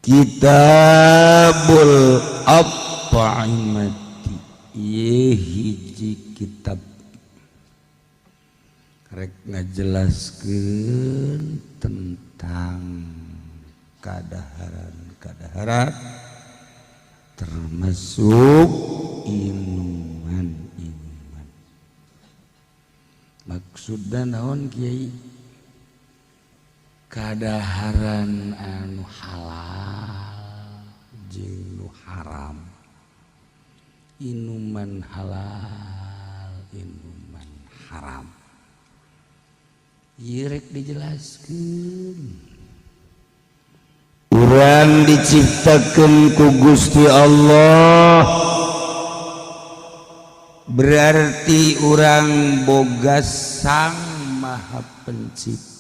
Kitabul At'imati, ieu hiji kitab rek ngajelaskeun tentang kadaharan-kadaharan, termasuk inuman-inuman. Maksudna naon, Kiai? Kadaharan anu halal jeung nu haram, inuman halal, inuman haram. Ieu rek dijelaskeun. Urang diciptakan ku Gusti Allah, berarti urang boga Sang Maha Pencipta.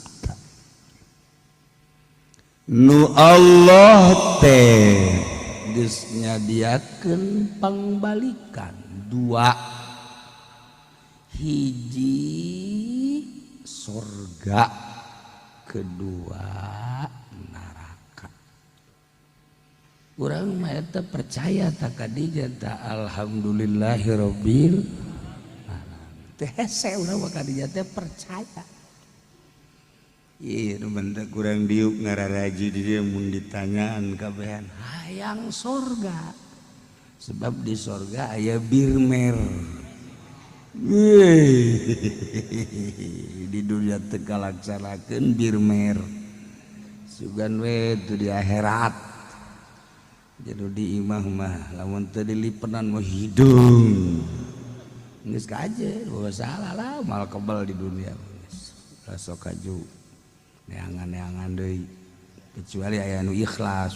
Nu Allah teh geus nyadiakeun pangbalikan dua: hiji sorga, kedua neraka. Urang mah eta percaya tak kadija ta? Alhamdulillahirabbil alamin teh hese urang mah kadija teh percaya. Iya, nu bentak kurang diuk ngararaji di dia. Mun ditanyaan kabehan hayang sorga, sebab di sorga aya birmer. Di dunia teu kalaksanakeun birmer, sugan we itu di akhirat. Jadi di imah mah lamun teu dilipenan mah hidung geus kaje bawa salah lah, mal kebal di dunia. Geus sok kaju neangan-neangan deui, kecuali aya nu ikhlas.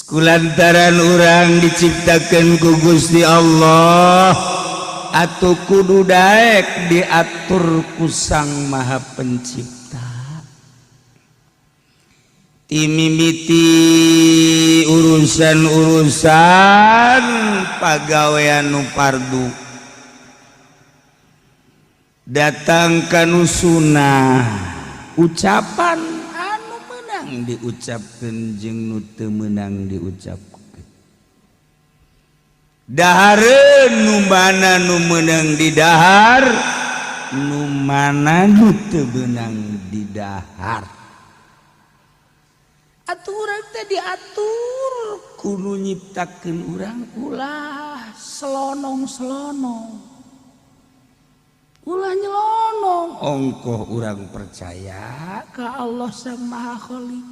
Kulantaran urang diciptakan ku Gusti Allah atau kudu daek diatur ku Sang Maha Pencipta. Timimiti urusan-urusan pagawean nu fardu, datang kanu sunnah, ucapan anu menang diucapkan jeung nu teu meunang diucapkeun, dahareun nu mana nu meunang di dahar, nu mana nu teu meunang di dahar. Aturan teh diatur kudu nyiptakeun urang ulah selonong-selonong, ulah nyelonong. Ongkoh urang percaya ka Allah Sang Maha Khalik,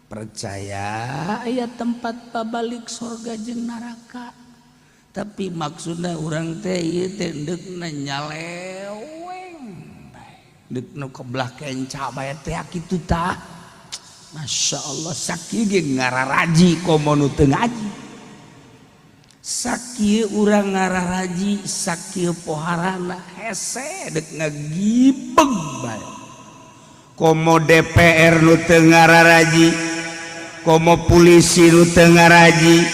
percaya aya tempat pabalik sorga jeung neraka, tapi maksudna urang teh ieu teh deukna nyaleweng bae, deuk nu kebelah kenca bae teh kitu tah. Masya Allah, sakieu ge ngararaji komo nu teu ngaji. Sakieu urang ngararaji, sakieu poharana hese dek ngagibeg bae, komo DPR nu teu ngararaji, komo polisi nu teu ngaraji,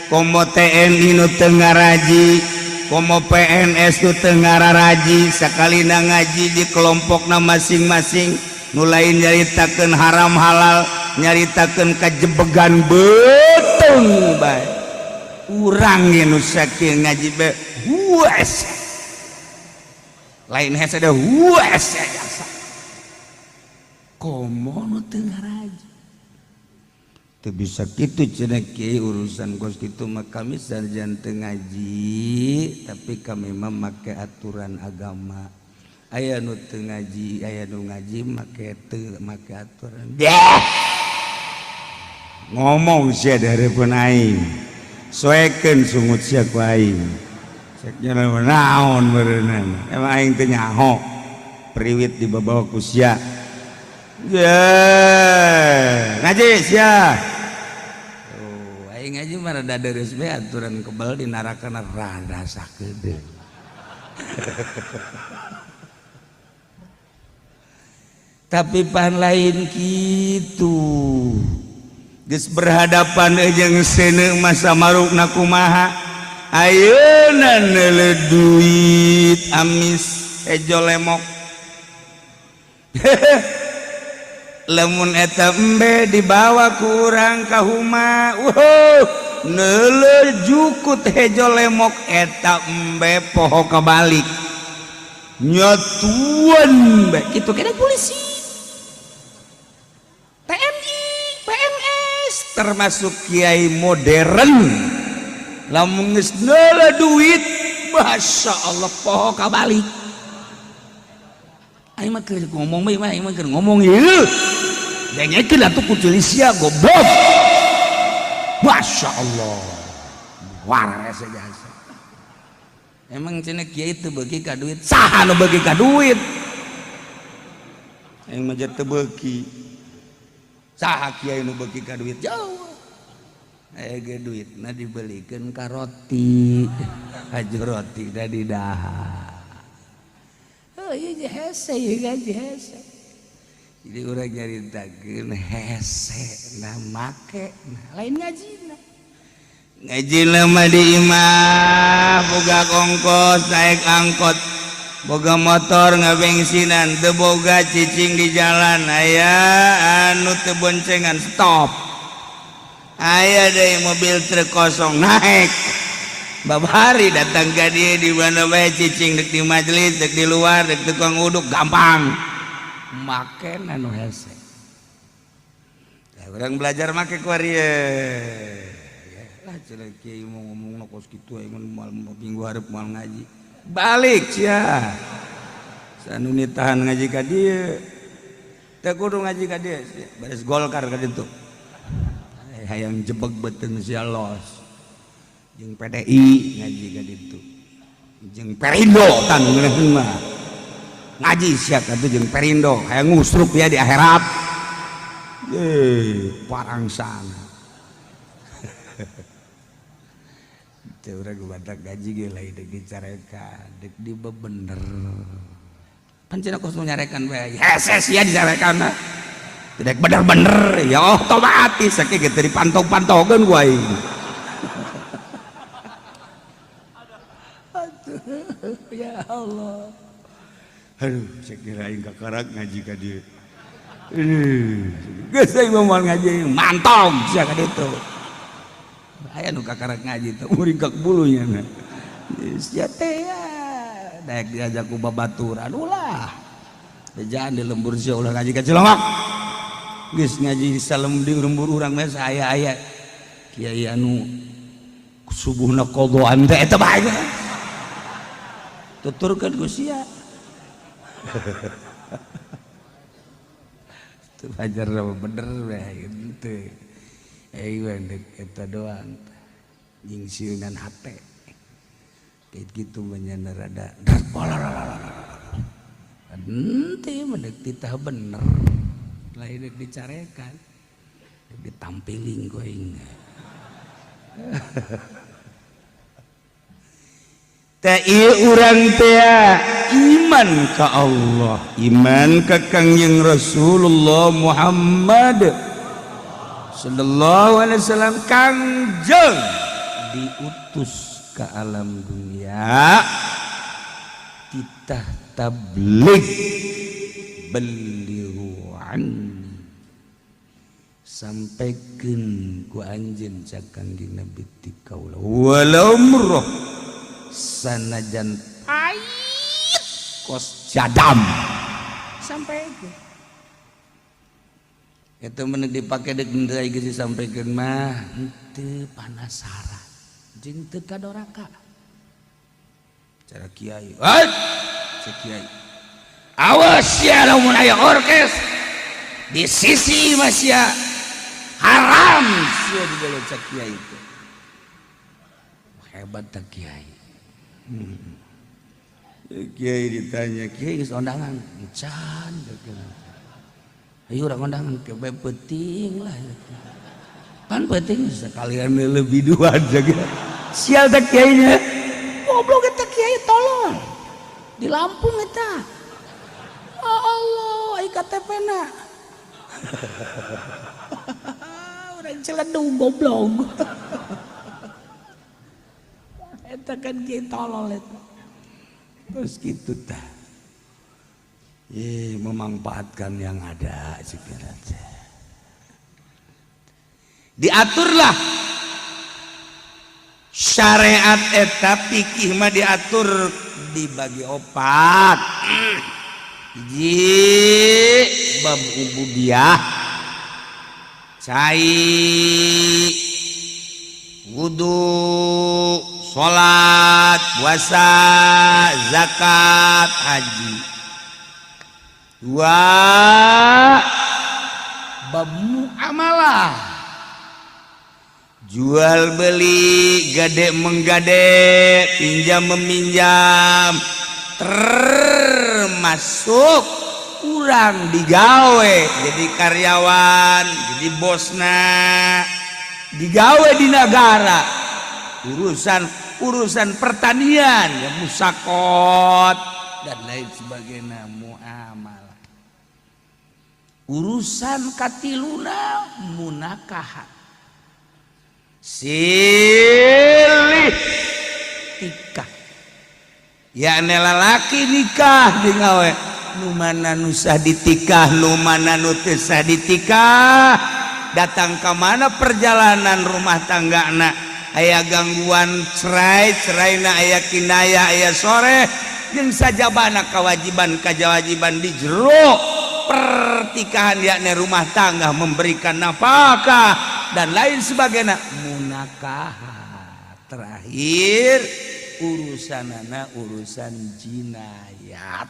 komo TNI nu teu ngaraji, komo PNS nu teu ngararaji. Sakalina ngaji di kelompokna masing-masing, nu lain nyaritakeun haram halal, nyaritakeun kajebegan beuteung bae. Urang ge nu sakieu ngaji bae huas, lain hese da huas jasa, komo nu teu ngaraji. Teu bisa kitu cenah, Kiai. Urusan kos kitu mah kami sarjan teu ngaji, tapi kami mah make aturan agama. Aya nu teu ngaji, aya nu ngaji make teu make aturan. Deh, ngomong sia di hareupeun aing, soekeun sungut sia ku aing. Cek nya naon meureunana, emang aing teu nyaho priwit dibabawa ku sia. Ye, ngaji sia. Oh, aing ngaji mah rada dereus bae, aturan kebal di neraka rada sakedeung. Tapi pan lain gitu, geus berhadapan jeung seuneu masa marukna kumaha. Ayeuna neuleuh duit amis. hejo lemok. Lamun eta embe dibawa ku urang ka huma, neuleuh jukut hejo lemok eta embe poho kabalik. Nyatuan bae kitu kena polisi. TNI, PNS termasuk kiai modern. Lamun geus neuleuh duit, masya Allah poho kabalik. Aing mah keur ngomong bae mah, aing mah keur ngomong ieu. Dengekeun atuh ku sia goblok. Masya Allah. Waras jasa. Emang cenah kiai teu beuki ka duit? Saha nu beuki ka duit? Aing mah teu beuki. Saha kiai nu beuki ka duit? Jauh. Aya ge duitna dibelikeun ka roti. Hajo roti da didahar. Oh iya hese, ieu gaji hese. Jadi urang nyaritakeun hese na make nah, lain ngajina. Ngajina mah di imah boga kongkos naik angkot, boga motor ngabensinan, teu boga cicing di jalan, aya anu teu boncengan stop. Aya deui mobil truk kosong naik. Babari datang ka dia di mana bae cicing dek di majelis, dek di luar, dek tukang uduk gampang. Make anu hese. Ya, urang belajar make ku ari ya. Lah cenah kiai mau ngomong kos kitu aing moal minggu hareup moal ngaji. Balik sia. Sanu nitahan ngaji ka dieu. Teu kudu ngaji ka dieu, baris Golkar ka ditu. Hayang jebeg beuteung sia los. Jeung PDI ngaji ka ditu. Jeung Perindo tan ngeunaheun mah. Ngaji sia ka ditu jeung Perindo, hayang ngusruk ya di akhirat. Ye, parangsana. Teu urang batak gaji ge lain deuk dicarekan, deuk dibebener. Pan cenah kos nyarekan bae. Hese sia dicarekan mah. Tidak bener-bener ya otomatis sakieu ge teu dipantog-pantogeun ku aing. Ya Allah. Aduh, saya kira aing kakarak ngaji ka dieu. Geus aing mah moal ngaji, mantog sia ka ditu. Aya nu kakarak ngaji teh muringkak bulunya na. Sia teh ya, daek diajak ku babaturan ulah. Bejaan di lembur sia ulah ngaji ka Cilongok. Geus ngaji salem di lembur urang mah aya-aya kiai anu subuhna qadhaan teh eta bae. Tuturkeun ku sia. Teu fajar bener bae henteu. Aing deuk eta doang jeung sieunan hate. Kayak kitu mah nya rada henteu mah deuk titah bener. Lain deuk dicarekan. Deuk ditampiling ku aing. Teh urang teh iman ka Allah, iman ka Kangjeng Rasulullah Muhammad sallallahu alaihi wasallam, Kangjeng diutus ke alam dunia titah tabligh balighu anni, sampaikeun ku anjeun cak Kangjeng Nabi ti kaula walau murah sanajan pait kos jadam sampaikeun. Eta mun dipake deuk deui geus disampaikeun mah henteu panasaran jeung teu kadoraka. Cara kiai, hei cek kiai, awas sia lamun aya orkes di sisi mah sia haram sia di dalam cek kiai itu. Hebat tak kiai. Kiai ditanya, kiai geus ondangan encan, ayo urang ondangan ke penting lah, pan penting sekalian lebih dua aja. Sial tak kiainya, goblok eta kiai tolol di Lampung eta. Oh Allah, ai KTP na urang Ciledug goblok. Eta kan kiai tolol eta. Terus gitu tah. Ih, memanfaatkan yang ada. Diaturlah syariat eta, fikih mah diatur dibagi opat. Hiji, bab ubudiyah, cai, wudu, salat, puasa, zakat, haji. Dua, bab muamalah, jual beli, gade menggade, pinjam meminjam, termasuk kurang digawe jadi karyawan, jadi bosna, digawe di negara, urusan urusan pertanian ya, musaqat dan lain sebagainya, muamalah. Urusan katiluna, munakahat, silih tikah ya, lalaki nikah di ngawe, nu mana nu sah ditikah, nu mana nu teu sah ditikah, datang ke mana perjalanan rumah tangga na, aya gangguan cerai, cerai na aya kinayah, aya sharih, jeung sajabana kewajiban kewajiban di jero pertikahan, yakni rumah tangga, memberikan nafkah dan lain sebagainya, munakah. Terakhir, urusan anak, urusan jinayat,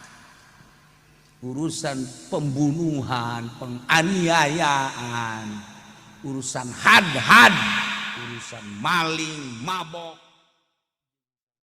urusan pembunuhan, penganiayaan, urusan had-had, urusan maling, mabok.